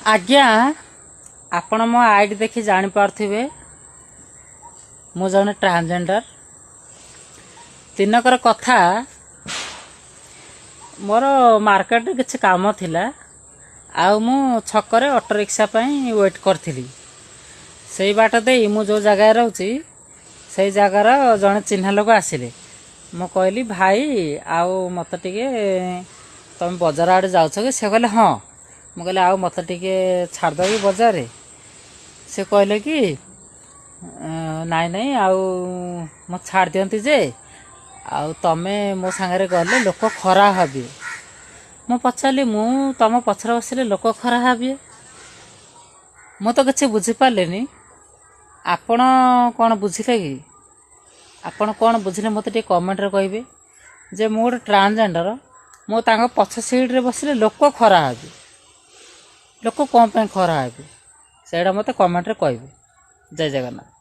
ଆଜ୍ଞା, ଆପଣ ମୋ ଆଇଡ଼ି ଦେଖି ଜାଣିପାରୁଥିବେ, ମୁଁ ଜଣେ ଟ୍ରାନ୍ସଜେଣ୍ଡର। ଦିନକର କଥା, ମୋର ମାର୍କେଟରେ କିଛି କାମ ଥିଲା ଆଉ ମୁଁ ଛକରେ ଅଟୋ ରିକ୍ସା ପାଇଁ ୱେଟ୍ କରିଥିଲି। ସେଇ ବାଟ ଦେଇ ମୁଁ ଯେଉଁ ଜାଗାରେ ରହୁଛି, ସେଇ ଜାଗାର ଜଣେ ଚିହ୍ନା ଲୋକ ଆସିଲେ। ମୁଁ କହିଲି, "ଭାଇ, ଆଉ ମୋତେ ଟିକେ ତୁମେ ବଜାର ଆଡ଼େ ଯାଉଛ କି?" ସେ କହିଲେ, "ହଁ।" ମୁଁ କହିଲି, "ଆଉ ମୋତେ ଟିକେ ଛାଡ଼ିଦେବ କି ବଜାରରେ?" ସେ କହିଲେ କି, "ନାଇଁ ନାଇଁ, ଆଉ ମୁଁ ଛାଡ଼ି ଦିଅନ୍ତି ଯେ, ଆଉ ତମେ ମୋ ସାଙ୍ଗରେ ଗଲେ ଲୋକ ଖରାପ ଭାବିବେ।" ମୁଁ ପଚାରିଲି, "ମୁଁ ତମ ପଛରେ ବସିଲେ ଲୋକ ଖରାପ ଭାବିବେ?" ମୁଁ ତ କିଛି ବୁଝିପାରିଲିନି। ଆପଣ କ'ଣ ବୁଝିଲେ କି? ଆପଣ କ'ଣ ବୁଝିଲେ, ମୋତେ ଟିକେ କମେଣ୍ଟରେ କହିବେ ଯେ ମୁଁ ଗୋଟେ ଟ୍ରାନ୍ସଜେଣ୍ଡର, ମୁଁ ତାଙ୍କ ପଛ ସିଟ୍ରେ ବସିଲେ ଲୋକ ଖରାପ ହେବେ। ଲୋକ କ'ଣ ପାଇଁ ଖରାପ ହେବେ, ସେଇଟା ମୋତେ କମେଣ୍ଟରେ କହିବେ। ଜୟ ଜଗନ୍ନାଥ।